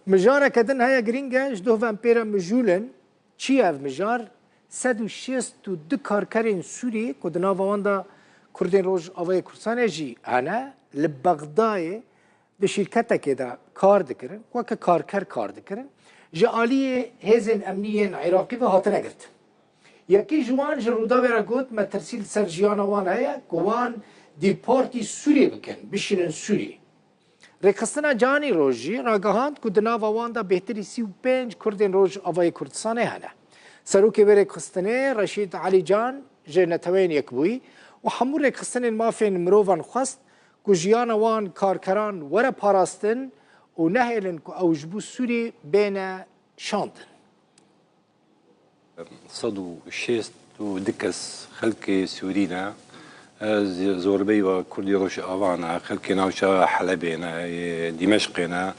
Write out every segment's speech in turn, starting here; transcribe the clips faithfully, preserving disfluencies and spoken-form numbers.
Mijareke din heye girîng e, ji doh ve em pê re mijûl in. Çi ye ev mijar? Sed û şêst û du karkerên Sûrî ku di nava wan de Kurdên Rojavayê Kurdistanê jî hene, li Bexdayê di şîrketekê de kar dikirin, weke karker kar dikirin, ji aliyê hêzên emnî yên Iraqî ve hatine girtin. Yekî ji wan ji Rûdawê re got, metirsî li ser jiyana wan heye ku wan dîpartî Sûriyê bikin, bişînin Sûriyê. Rêxistina Canî Roj jî ragihand ku di nava wan de bêhtirî sî û pênc Kurdên Rojavayê Kurdistanê hene. Serokê vê rêxistinê Reşîd Elîcan ji Neteweyên Yekbûyî û hemû rêxistinên mafên mirovan xwest ku jiyana wan karkeran were parastin û nehêlin ku ew ji bo Sûrî bêne şandin. Sed û şêst û du kes xelkê Sûrî ne. Ez zorbeyî wa Kurdê Rojava ne, xelkê navça Helebê ne, yê Dîmeşqê ne.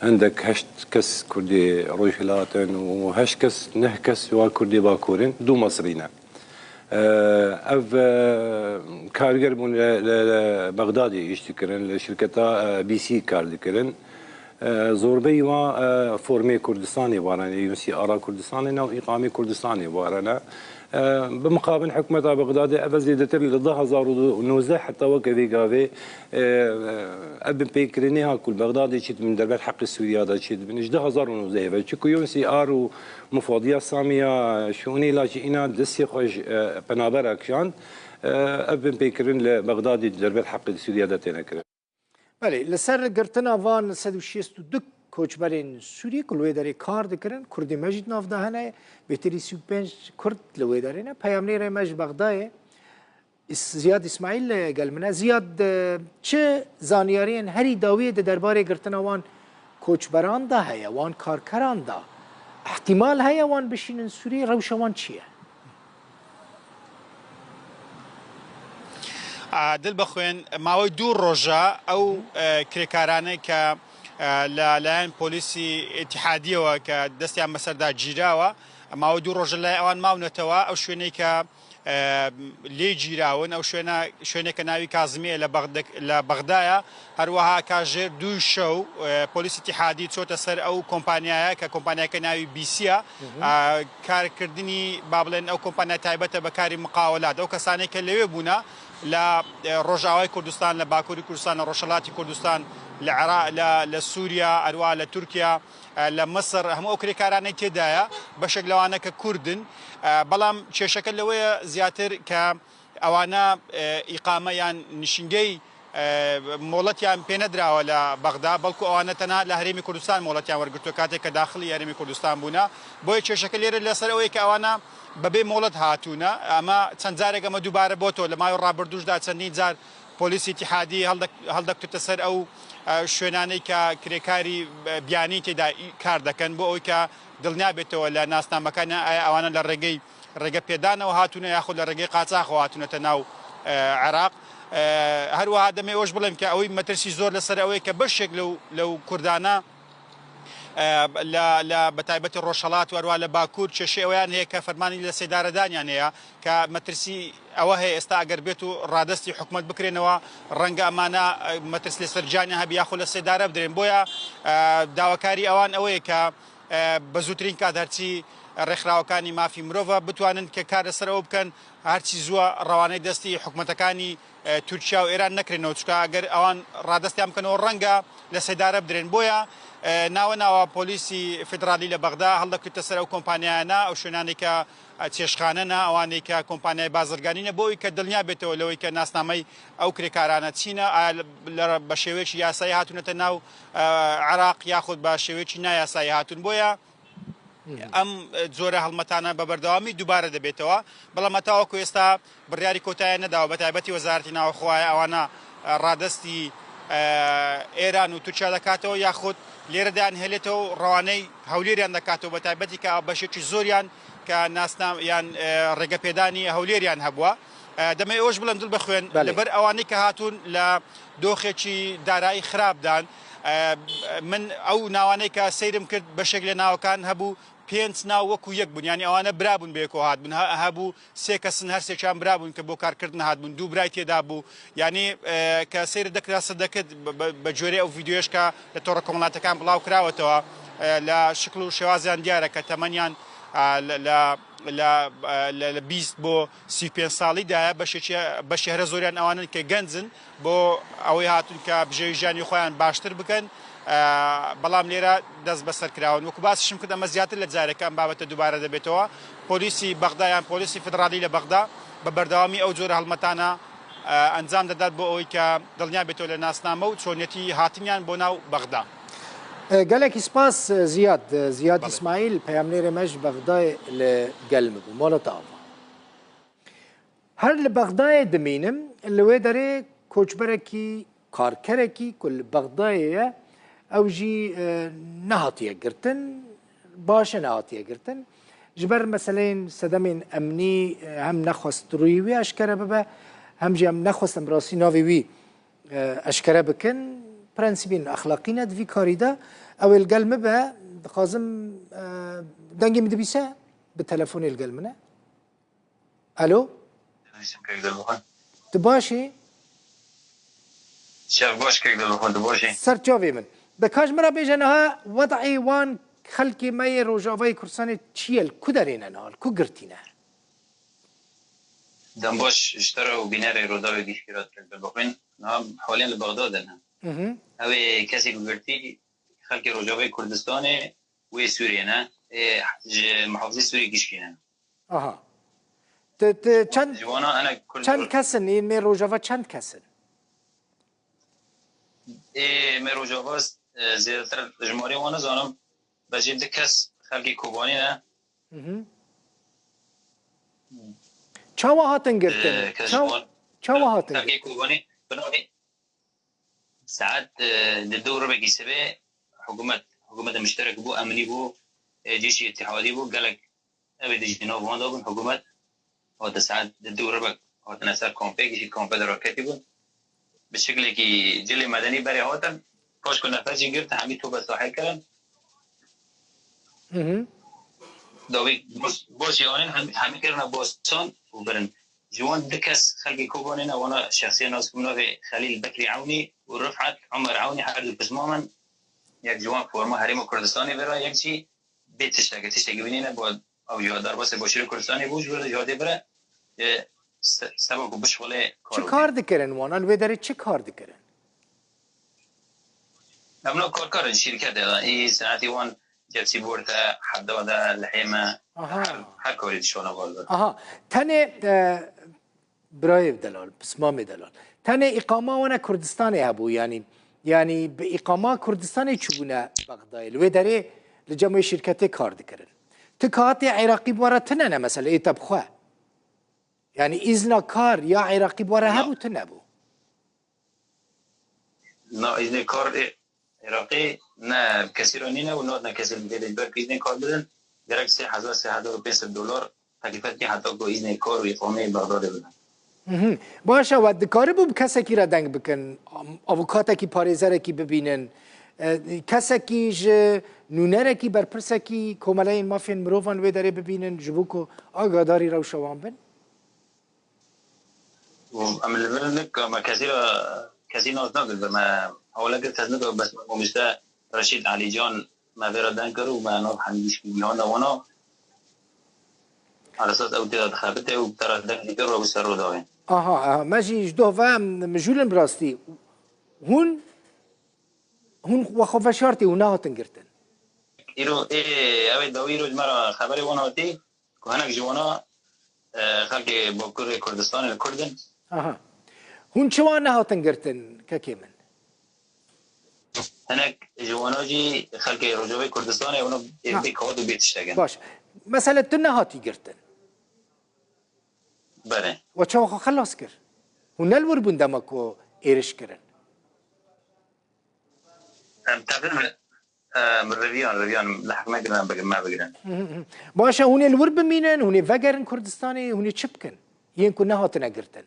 Hindek heşt kes Kurdê Rojhilat in û heşt kes, neh kes wa Kurdê Bakur in, du Misrî ne. Ev, e, karger bûn li, li, li Bexdadê îş dikirin, li şirketa, e, B C kar dikirin. E, zorbeyî wa, e, formê Kurdistanê warane, UNHCR Kurdistanê ne û îqamê Kurdistanê warane. E, bi mixabin hikûmeta Bexdadê ev zêdetir li du hezar û nozdeh heta weke vê gavê, e, ev binpêkirinê ha ku li Bexdadê çêdibin, derber heqê Sûriya de çêdibin, ji du hezar û nozdeh ve. Çiku UNHCR û Mufadiya Samiya Şûnê lajî îna destê xwe ji, e, penabera kişand, e, ev binpêkirin li Bexdadê di derber heqê Sûriya de têne kirin. Belê, li ser girtina van sed û şêst û du koçberên Sûrî ku li wê derê kar dikirin, Kurdê me jî di nav de hene, bêhtirî sî û pênc Kurd li wê derê ne. Peyamnêrê me ji Bexdayê, Ziyad Îsmaîl gel min e. Ziyad, e, çi zanyariyên herî dawiyê di derbarê girtina wan koçberan de heye, wan karkeran de? Îhtîmal heye wan bişînin Sûriyê, rewşa wan çi ye? A, dil bixwên, mawê du roja ew, e, kirêkaranê ke, e, la layan polîsî îtîhadiyê we ke destiyan beserda cîrawa, mawê du roja lay ewan mawnetwa, ew şwênê ke, e, lê cîrawin, ew şwêna, şwênê ke navî Kazimî ye, le Bexde-, le Bexdaya, her wiha ka jêr du şew, e, polîs îtîhadî çote ser ew kompaniyaya ke kompaniyake navî B C ya, a, karkirdinî, ba bilên ew kompanya taybet e bi karî miqawelat. Ew kesanê ke lewê bûna, la, e, Rojavayê Kurdistan, la Bakurî Kurdistan, la Rojhelatî Kurdistan, la Ira-, la, la Sûriya, erwa la Tirkiya, e, la Misir, hemû ew kirêkaranê tê de ye. Beşek lewane ke Kurd in. E, belam kêşeke lewe ye ziyatir ke ewana, e, îqame yan nişingey e, moletiyan pê nedirawe li Bexda, belku ewane tenha li Herêmê Kurdistan moletiyan wergirtiye, katê ke daxilî Herêmê Kurdistan bûne. Boye kêşeke lêre li ser ew ye ke ewana bebê molet hatûne. Ema çend carek eme dubare boto, li mayo rabirdû jî da çendîn car polîs îtîhadî hildek-, hildektirte ser ew, e, şwênanê ke kirêkarî, e, biyanî tê de î-, kar dekin. Bo ew ke dilniya bêtewe li nasnamekan, e, ewana li rêgey rêgepêdanê û hatûne yaxud li rêgê qaçax û hatûnete nav, e, Iraq. E, her wiha demê oj bilim ke ewî metirsî zor li ser ew ê ke beşek lew, lew Kurdana, e, la, la, bi taybetî Rojhelat û her wiha li Bakur, kêşê eweyan heye ke fermanî li sêdaredaniyan heye, ke metirsî ewe heye êsta eger bêt û radestî hikûmet bikrênewa, renge emana, e, metirsî li ser caniyan hebe yaxud li sêdare bidirên. Boya, e, dawekarî ewan ew ye ke e, bi zûtirîn kat herçî rêkxirawekanî mafî mirov e, bitwanin ke kar li ser ew bikin, herçî zû e rewanê destî hikûmetekanî, e, Tirkiye û Îran nekirînov, çika eger ewan radestiyan bikin, ew renge li sêdare bidirên. Boya, e, nawe nawa polîsî federalî li Bexda hildekirte ser ew kompaniyayana, ew şwênanê ke, e, çêşxane ne, ewanê ke kompaniyayê bazirganî ne, bo wî ke dilniya bêtewe li wê ke nasnameyê ew kirêkarane çi ne, aya li, li, bi şêweyekî yasayî hatûnete nav, e, Iraq yaxud bi şêweyekî nayasayî hatûn. Boya em, e, zore helmetane bi berdewamî dubare dibêtewe. Bela me ta wekû êsta biryarî kotaya nedawe, bi taybetî Wezaretî Navxweya ewana, e, radestî, e, Êran û Tirkiye dekatewe, yaxud lêre deyan hêlêtewe û rewaney hewlêriyan dekatewe, bi taybetî ke beşekî zoriyan ke nasna-, yan, e, rêgepêdanî hewlêriyan hebûa. E, demê oj bilim dil bixwên, Belê. Li ber ewanî ke hatûn li doxekî darayî xirab dan, ئە، من ئەو ناوانەی کە سەیرم کرد، بەشێک لە ناوەکان هەبوو، پێنج ناو وەکو یەک بوون، یعنی ئەوانە برابوون بە یەکەوە هاتبوون. هە-، هەبوو سێ کەسن، هەر سێکیان برابوون کە بۆ کارکردن هاتبوون، دوو برای تێدا بوو. یعنی، ئە، کە سەیرت دەکرا سەدەکرد بە، بە، بە جۆرەی ئەو ڤیدیۆیەش کە لە تۆڕە کۆمەڵاتەکان بڵاو کراوەتەوە، ئە، لە شکل و شێوازیان دیارە کە تەمەنیان، ئە، لە، لە، لە، ئە، لە، لە بیست بۆ سی و پێنج ساڵیدایە. بەشێکی، بەشی هەرە زۆریان ئەوانن کە گەنجن، بۆ ئەوەی هاتوون کە بژێوی ژیانی خۆیان باشتر بکەن، ئە، بەڵام لێرە دەست بەسەر کراون. وەکو باسیشم کرد، ئەمە زیاتر لە جارێکە ئەم بابەتە دووبارە دەبێتەوە. پۆلیسی بەغدا یان پۆلیسی فیدرالی لە بەغدا بە بەردەوامی ئەو جۆرە هەڵمەتانە، ئە، ئەنجام دەدات بۆ ئەوەی کە دڵنیا بێتەوە لە ناسنامە و چۆنیەتی هاتنیان بۆ ناو بەغدا. ئە، گەلێکی سپاس، ئە، زیاد، ئە، زیاد بەڵێ. ئیسماعیل، پەیامنێرێ me ji Bexdayê li gel min bû. Mala te ava. Her li Bexdayê dimînim, li wê derê koçberekî, karkerekî ku li Bexdayê ye, ew jî, e, nehatiye girtin, baş e nehatiye girtin. Ji ber meseleyên sedemên emnî, e, hem nexwest rûyî wî eşkere bibe, hem jî em nexwest em rastî navê wî, e, eşkere bikin. Prensîbên exlaqî ne di vî karî de. Ew ê li gel min be, dixwazim, e, dengê min dibîse, bi telefonê li gel min e. Alo? Dixwazim kek de bixwin. Tu baş î? Şev baş kek de bixwin, tu baş î? Ser çavê min. De ka ji min re bêje niha wed'ê wan xelkê me yê Rojavayê Kurdistanê çi ye? Li ku derê ne niha? Li ku girtî ne? Dem baş ji te re û bînerê Rojavayê Gişkî re kek de bixwin. Niha haliyan li Bexdad in. Hı hı. Ew ê kesê ku girtî xelkê Rojavayê Kurdistanê wê Sûriyê ne, ê, ji muhafizê Sûriyê gişkî ne. Aha. Ti, ti çend, Ji wana hinek Kurd çend kes in? Yên me Rojava çend kes in? Ê me Rojava, e, zêdetir jimarê wan nizanim. Bejê du kes xelkê Kobanê ne. Hı hı. Çawa hatin girtin? E, kes Çaw-, ji wan, çawa hatin girtin? Xelkê Kobanê, bi navê Saet, e, di du ribekî sibê hikûmet, hikûmeta muşterek bû, emnî bû, e, cîşî îtîhadî bû, gelek ev ê di ji nav wan de bûn. Hikûmet hate saet di du ribek hatine ser kampê, gişî kampê de raketî bûn. Bi şiklekî cilê medenî berê hatin, paş ku nefes jî girtin, hemî tobe sahê kirin. Hı hı. Dawî boş, boş jî anîn, hem, hemî kirine bosan û birin. Ji wan du kes xelkê Kobanê ne, wana şexsiya nas kim navê Xelîl Bekrî Ewnî û Rifet Omer Ewnî, her du pismam in. Yek ji wan forma Herêma Kurdistanê vêra, yek jî bê tiştekê, tiştekî bînî ne, bo ew jî derbasê Başûrê Kurdistanê bû, ji wir jadê vire, e, se-, seba ku bişixulê kar Çi bikê. Kar dikirin wan? Li wê derê çi kar dikirin? Em no karkar in şîrketê de. Î senetî wan cepsî borte, heda de, lihê me, Aha. her, her karî dişona bar de. Aha. Tenê, e, birayê delal, pismamê delal. Tenê îqama wana Kurdistanê hebû, yanî, yanî bi îqama Kurdistanê çûbûne Bexdayê. Li wê derê li cem wê şîrketê kar dikirin. Ti katê Iraqî bi we re tine ne, mesela, ê te bi xwe. Yanî îzna kar ya Iraqî bi we re Na. hebû, tine bû. Na, îznê kar ê Iraqê ne kesî re nîne û nadine kesî li vê de ber ku îznê kar bidin. Gerek sê hezar, sê hezar û pênc sed dolar teklîf dike heta ku îznê kar û îqameyê Bexdadê bidin. Mhm. Baş e, we dikaribû bi kesekî re deng bikin, am-, avokatekî, parêzerekî bibînin, e, kesekî ji nûnerekî, berpirsekî komeleyên mafên mirovan wê derê bibînin, ji bo ku agadarî rewşa wan bin? Em li vir nik, me kesî re, kesî nas nakin, me hewle kir kes niko, bes me komîste Reşîd Elîcan me vê re deng kir û me nav hemî gişkî cîhan de wana. Alesas ew tê de dixebite û te re deng dikir û ser ro dawê. Aha, aha. Me jî ji doh ve em mijûl in bi rastî. Hûn, hûn we xwe veşartî û nehatin girtin. Îro, ê, ew ê dawî îro ji me re xeberê wan hatî. Ku hinek ji wana, e, xelkê Bakurê Kurdistanê li Kurd in. Aha. Hûn çima nehatin girtin, kekê min? Hinek ji wana jî xelkê Rojavayê Kurdistanê wana Ha. êvdê kawat û bê tiştek in. Baş. Mesela tu nehatî girtin. Belê. We çawa xwe xelas kir? Hûn ne li wir bûn dema ku êriş kirin? Em tevlin, em riviyan, riviyan, li heq negirin, em bigin, me bigirin. Hı hı hı. Baş e, hûn ê li wir bimînin, hûn ê vegerin Kurdistanê, hûn ê çi bikin? Yên ku nehatine girtin.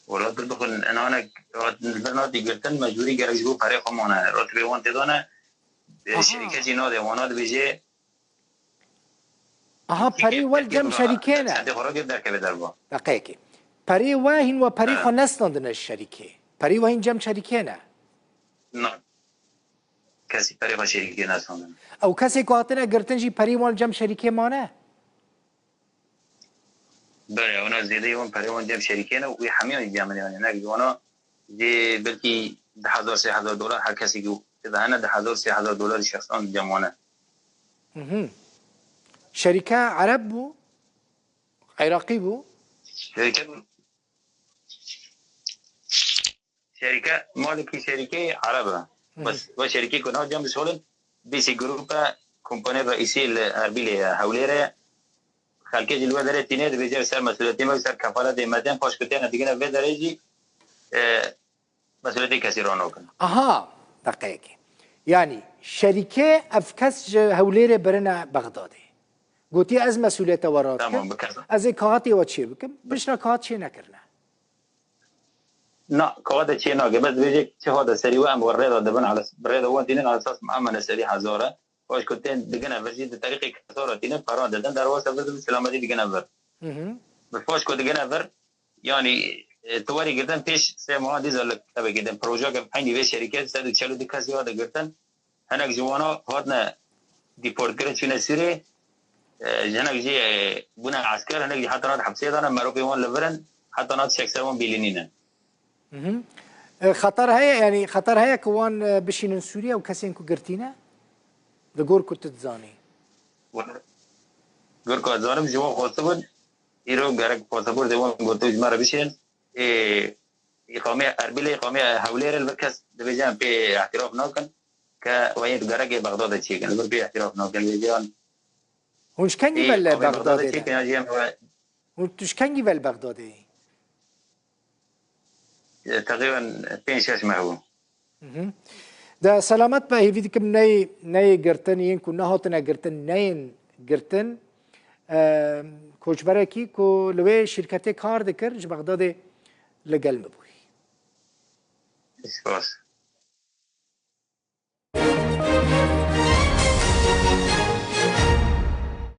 Wela tu bixwin, inanek, li vir nadî girtin, mecbûrî gerek ji bo perê xwe mane. Ratibê wan tê de ne, e, Aha. şerîke jî nadê wana, dibêje, Aha, Şerîke perê wel cem şerîkê ne. Sendê xwe ragir derkeve derva. Deqeyekê. Perê we hîn we perê Ha. xwe nestandine ji şerîkê. Perê we hîn cem şerîkê ne. Na. Kesî perê xwe şerîkê nestandine. Ew kesê ku hatine girtin jî perê wan cem şerîkê mane? Belê, wana zêdeyê wan perê wan cem şerîkê ne û wî hemiyan cem ne. Nek ji wana jê belkî du hezar sê hezar dolar her kesekî tê de hene, du hezar sê hezar dolar şexsan cem wan e. Mhm. Şerîke Ereb bû? Iraqî bû? Şerîke, şerîke, malikî şerîkê Ereb e. Hı hı. Bes, ve şerîkê ku nav cem dişolin, B C Group e, kompanî reîsî li Erbîlê ye, Hewlêrê ye. Xelkê jî li wê derê tîne, dibêje ser mesuliyetê me, ser kefaletê me tên, paş ku têne digine vê derê jî, e, mesuliyetê kesî ranokin. Aha, deqeyekê. Yanî şerîkê ev kes ji Hewlêrê birine Bexdadê. Gotiye ez mesuliyete we radikim. Tamam, bi kes. Ez ê kaxatê we çê bikim. Bişna kaxat çê nekirine. Na, kaxatê çê nake. Bes dibêje çi hate serî we em we rêda dibin, ala bi rêda wan tînin, ala esas em ne serî hezar e. Paş ku tên digine vir jî di terîqê kesara tînin, peran didin, derwasa vir dibin, selametî digine vir. Hı hı. Bi paş ku digine vir, yanî, e, tu werî girtin pêş sê mehan dîza li kitebekê din. Projeyeke eynî vê şerîkê sed û çel û du kesî hate girtin. Hinek ji wana hatine dîportkirin çûne Sûriyê. E, ji hinek jî, e, bûne esker, hinek jî heta niha di hepsê de ne, merofê wan li vir in, heta niha tiştek ser wan bîlî nîne. Mhm. E, xeter heye, yanî xeter heye ku wan, e, bişînin Sûriye û kesên ku girtî ne? Li gor ku tu dizanî. Gor ku ez dizanim ji wan xwestibûn, îro gerek pasaportê wan gotin ji me re bişên. Ê, îqamê Erbilê, îqamê Hewlêrê li vir kes dibêje em pê îtiraf nakin. Ke we yê gerek ê Bexdadê çêkin, li vir pê îtiraf nakin. Dibêje yan Hûn ji kengî ve li Bexdadê ne? Hûn tu ji kengî ve li Bexdadê yî? E, teqrîben pênc şeş meh bû. Mhm. De selamet be, hêvî dikim neyê, neyê girtin, yên ku nehatine girtin, neyên girtin. E, koçberekî ku li wê şîrketê kar dikir, ji Bexdadê li gel min bûyî. Spas.